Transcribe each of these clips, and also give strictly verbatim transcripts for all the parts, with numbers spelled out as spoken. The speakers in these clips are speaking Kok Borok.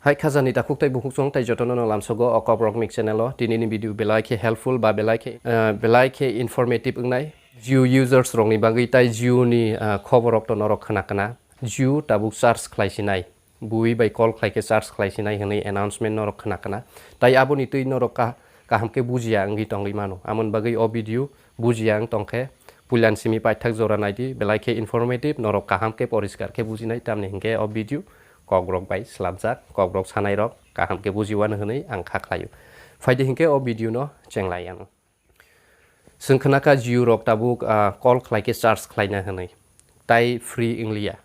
Hai khajani takhuk tei bukhuk chwng tei jotono no lamsogo o Kokborok Mix channel o. Tini ni video belai khe helpful ba belai khe, eh, belai khe informative wngnai Jio users rokni bagwi tei Jio ni, eh, khoborok to norok khna khna. Jio tabuk charge khlai sinai, bui bai call khlai khe charge khlai sinai hwnwi announcement norok khna khna. Tai aboni twi norok ka-, kaham khe bujiya wngwi tongwi mano. Amoni bagwi o video bujiya wng tong khe puilan simi paithak jora naidi, belai khe informative, norok kaham khe poriskar khe bujinai, tamni hinkhe o video Kokborok bai slamjak, Kokborok sanairok kaham khe bujiwano hwnwi ang kha khlaio. Phaidi hinkhe o video no chenglai ang. Chwng khna kha Jio rok tabuk, ah, call khlai khe charge khlaina hwnwi, tai free wngliya.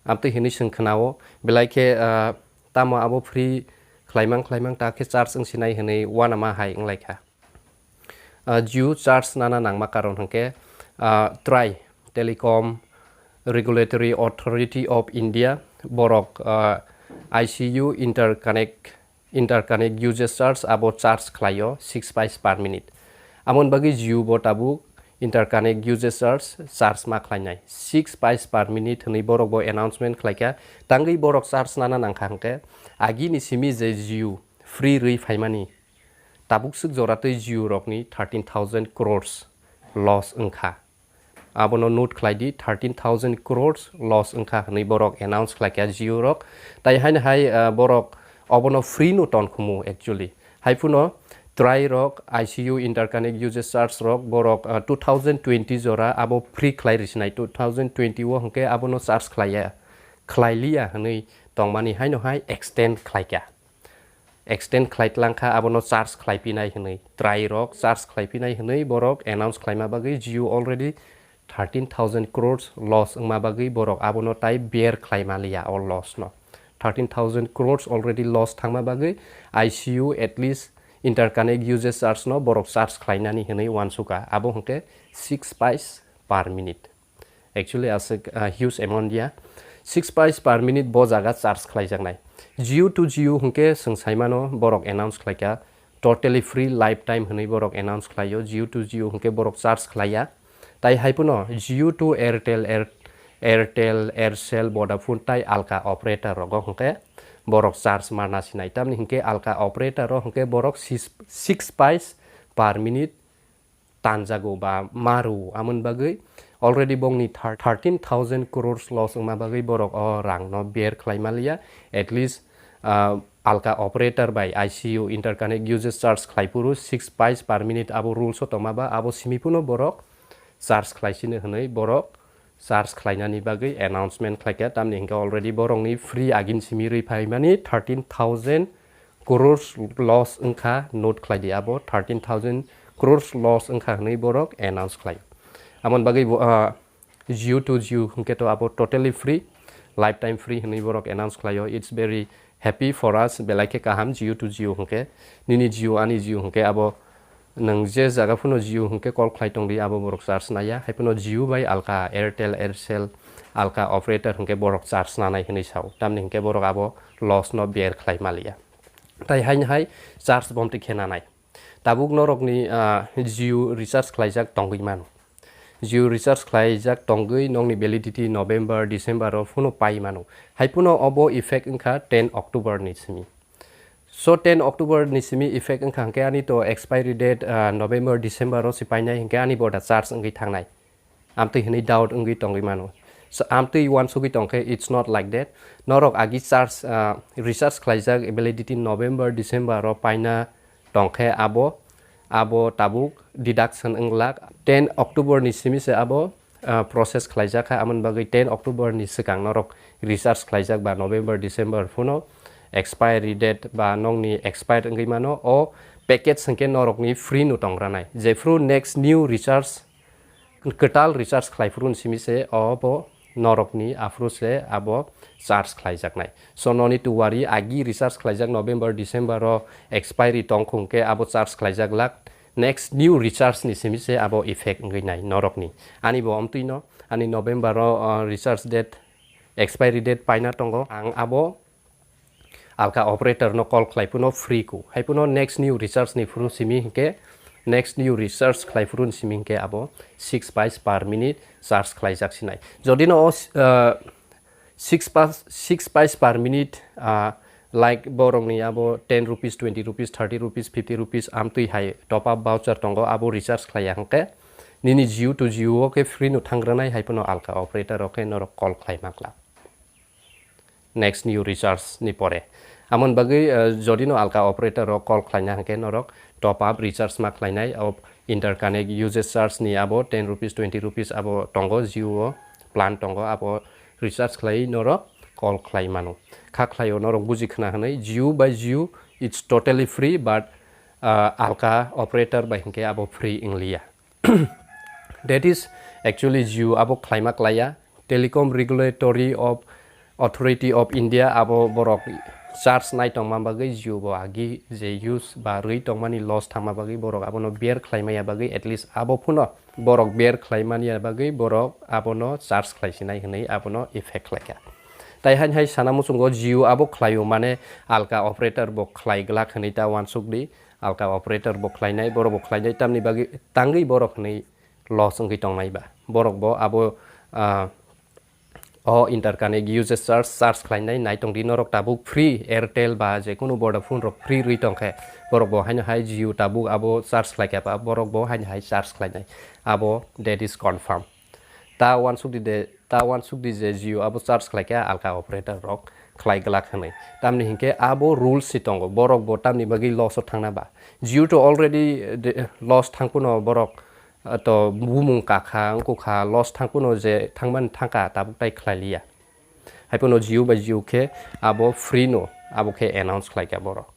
Amtwi hwnwi chwng khna-o, belai khe, ah, tamo abo free khlaimang khlaimang ta khe charge wng sinai hwnwi uanama hai wng lai kha. Ah, Jio charge nana nangma karon hwnkhe, ah, TRAI, Telecom Regulatory Authority of India, borok, ah, I C U interconnect, interconnect usage charge abo charge khlaio six paise per minute. Amoni bagwi Jio bo tabuk interconnect usage charge, charge ma khlainai six paise per minute hwnwi borok bo announcement khlaikha. Tangwi borok charge nana nangkha hwnkhe agini simi je Jio free rwi phaimani tabuk swk jora twi Jio rokni thirteen thousand crores loss wngkha. Abono note khlai di, thirteen thousand crores loss wngkha hwnwi borok announce khlaikha Jio rok. Tai haino hai, ah, borok obono free no tonkhumu actually. Hai phano TRAI rok, I C U interconnect usage charge rok borok, ah, two thousand twenty jora abo free khlai risinai, two thousand twenty o hwnkhe abono charge khlaiya, khlailiya hwnwi tongmani haino hai extend khlaikha. Extend khlai tlangkha, abono charge khlai pinai hwnwi. TRAI rok charge khlai pinai hwnwi borok announce khlaima bagwi Jio already thirteen thousand crores loss wngma bagwi borok abono tai bear khlai maliya o loss no. Thirteen thousand crores already loss thangma bagwi I C U at least interconnect usage charge no borok charge khlainani hwnwi uansukha. Abo hwnkhe six paise per minute. Actually, aswk, ah, huge amount ya. Six paise per minute bo jaga charge khlaijaknai. Jio to Jio hwnkhe chwng saimano borok announce khlaikha. Totally free lifetime hwnwi borok announce khlaio. Jio to Jio hwnkhe borok charge khlaiya. Tai hai phano Jio to Airtel, Air-, Airtel, Aircel, Vodafone tai alka operator rogo hwnkhe borok charge marna sinai. Tamni hwnkhe alka operator o hwnkhe borok six, six paise per minute tanjago ba maru, amoni bagwi already bongni thir-, thirteen thousand crores loss wngma bagwi borok o rangno bear khlai maliya. At least, ah, alka operator bai I C U interconnect usage charge khlai phuru six paise per minute abo rules o tongma ba abo simi phano borok charge khlai sino hwnwi borok charge khlainani bagwi announcement khlaikha, tamni hwnkhe already borokni free agin simi rwi phaimani thirteen thousand crores loss wngkha, note khlai di abo thirteen thousand crores loss wngkha hwnwi borok announce khlai. Amoni bagwi bo, ah, Jio to Jio hwnkhe to abo totally free, lifetime free hwnwi borok announce khlaio. It's very happy for us, belai khe kaham Jio to Jio hwnkhe. Nini Jio, ani Jio hwnkhe abo nwng je jaga phano Jio hwnkhe call khlai tongdi, abo borok charge naiya. Hai phano Jio bai alka Airtel, Aircel, alka operator hwnkhe borok charge nanai hwnwi sao. Tamni hwnkhe borok abo loss no bear khlai maliya. Tai haino hai charge bomtwi khe nanai. Tabuk norokni, ah, Jio recharge khlaijak tongwi mano. Jio recharge khlaijak tongwi nokni validity November, December o phano pai mano. Hai phano obo effect wngkha ten October ni simi. So ten October ni simi effect wngkha hwnkhe ani to expiry date, ah, November, December o se painai hwnkhe ani bo da charge wngwi thangnai. Amtwi hwnwi doubt wngwi tongwi mano. So, amtwi uansugwi tongkhe, it's not like that. Norok agi charge, ah, recharge khlaijak validity November, December o paina tongkhe abo, abo tabuk deduction wnglak. Ten October ni simi se abo, ah, process khlaijakha, amoni bagwi ten October ni swkang norok recharge khlaijak ba November, December phano expiry date ba nokni expire wngwi mano, o package hwnkhe norokni free no tongranai. Jephru next new recharge kwtal recharge khlai phuru simi se obo norokni aphuru se abo charge khlaijaknai. So no need to worry, agi recharge khlaijak November, December o expiry tongkhung khe abo charge khlaijak lak. Next new recharge ni simi se abo effect wngwi nai norokni. Ani bo omtwi no, ani November o, uh, recharge date, expiry date paina tongo. Ang abo alka operator no call khlai phano free ku. Hai phano next new recharge ni phuru simi hinkhe next new recharge khlai phuru simi hinkhe abo six paise per minute charge khlaijak sinai. Jodi no o, uh, six paise, six paise per minute, uh, Like borokni abo ten rupees, twenty rupees, thirty rupees, fifty rupees amtwi hai top up voucher tongo, abo recharge khlaiya hwnkhe nini Jio to Jio o khe free no thangranai, hai phano alka operator o khe norok call khlai ma glak. Next new recharge ni pore. Amoni bagwi, eh, jodi no alka operator o call khlaina hwnkhe norok top up recharge ma khlainai, o interconnect usage charge ni abo ten rupees, twenty rupees abo tongo, Jio o plan tongo, abo recharge khlai norok call khlai mano. Kha khlaio norok buji khna hwnwi, Jio by Jio it's totally free, but, ah, alka operator bai hwnkhe abo free wngliya. That is actually Jio abo khlaima klaiya. Telecom Regulatory of Authority of India abo borok charge nai tongma bagwi Jio bo agi je use ba rwi tongmani loss thangma bagwi borok abono bear khlaimaya bagwi, at least abo phano borok bear khlaimani bagwi borok abono charge khlaisinai hwnwi abono effect khlaikha. Tai haini hai sana muchungo Jio abo khlaio, mane alka operator bo khlai glak hwnwi ta uansuk di, alka operator bo khlainai, borok bo khlainai, tamni bagwi tangwi borok hwnwi loss wngwi tongnai ba. Borok bo abo, ah, o interconnect usage charge, charge khlainai nai tongdi norok tabuk free, Airtel ba je kunu Vodafone rok free rwi tongkhe, borok bo haino hai Jio tabuk abo charge khlaikha ba, borok bo haino hai charge khlainai. Abo that is confirm. Ta uansuk di de, ta uansuk di je Jio abo charge khlaikha alka operator rok khlai glak hwnwi. Tamni hinkhe abo rules si tongo, borok bo tamni bagwi loss o thangna ba. Jio to already, eh, de, loss thangkuno borok, ah, to bumung kakha, wngkukha, loss thangkuno je thangmani thangkha, tabuk tai khlai liya. Hai phano Jio bai Jio khe abo free no, abo khe announce khlaikha borok.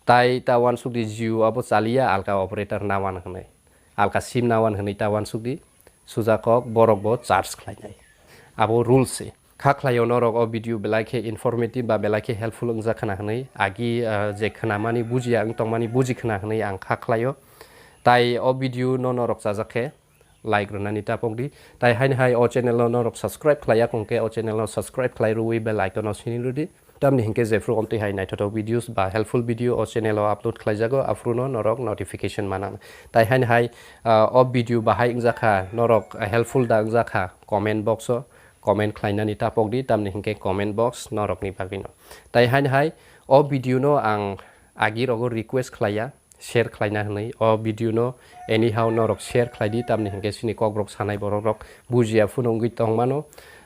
Tai ta uansuk di Jio abo chaliya, alka operator na wan hwnwi, alka sim na wan hwnwi ta uansuk di, sujakok borok bo charge khlainai. Abo rules se. Kha khlaio norok o video belai khe informative ba belai khe helpful wngjak khna hwnwi, agi, ah, je khnamani bujiya wng tongmani buji khna hwnwi ang kha khlaio. Tai o video no norok chajak khe like rwnani tapok di. Tai haini hai o channel o norok subscribe khlaiya kong khe o channel o subscribe khlai rwui bell icon o sini rwdi. Tamni hinkhe jephru omtwi hai naithothok videos ba helpful video o channel o upload khlaijago, aphuru no norok notification manang. Tai haini hai, ah, o video bahai wngjakha, norok helpful da wngjakha, comment box o comment khlainani tapok di, tamni hinkhe comment box norokni bagwi no. Tai haini hai o video no ang agi rogo request khlaiya, share khlaina hwnwi. O video no anyhow norok share khlai di, tamni hinkhe chini Kokborok sanai borok rok bujiya phano wngwi tongmano.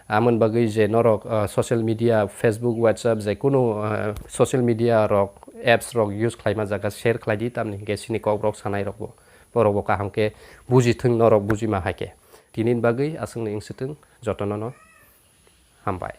Amoni bagwi je norok, ah, social media, Facebook, WhatsApp, je kunu, ah, social media rok, apps rok use khlaima jaga share khlai di, tamni hinkhe chini Kokborok sanai rok bo, borok bo kaham khe buji thung, norok buji ma hai khe. Tini ni bagwi aswk ni wng si thung, jotono no hambai.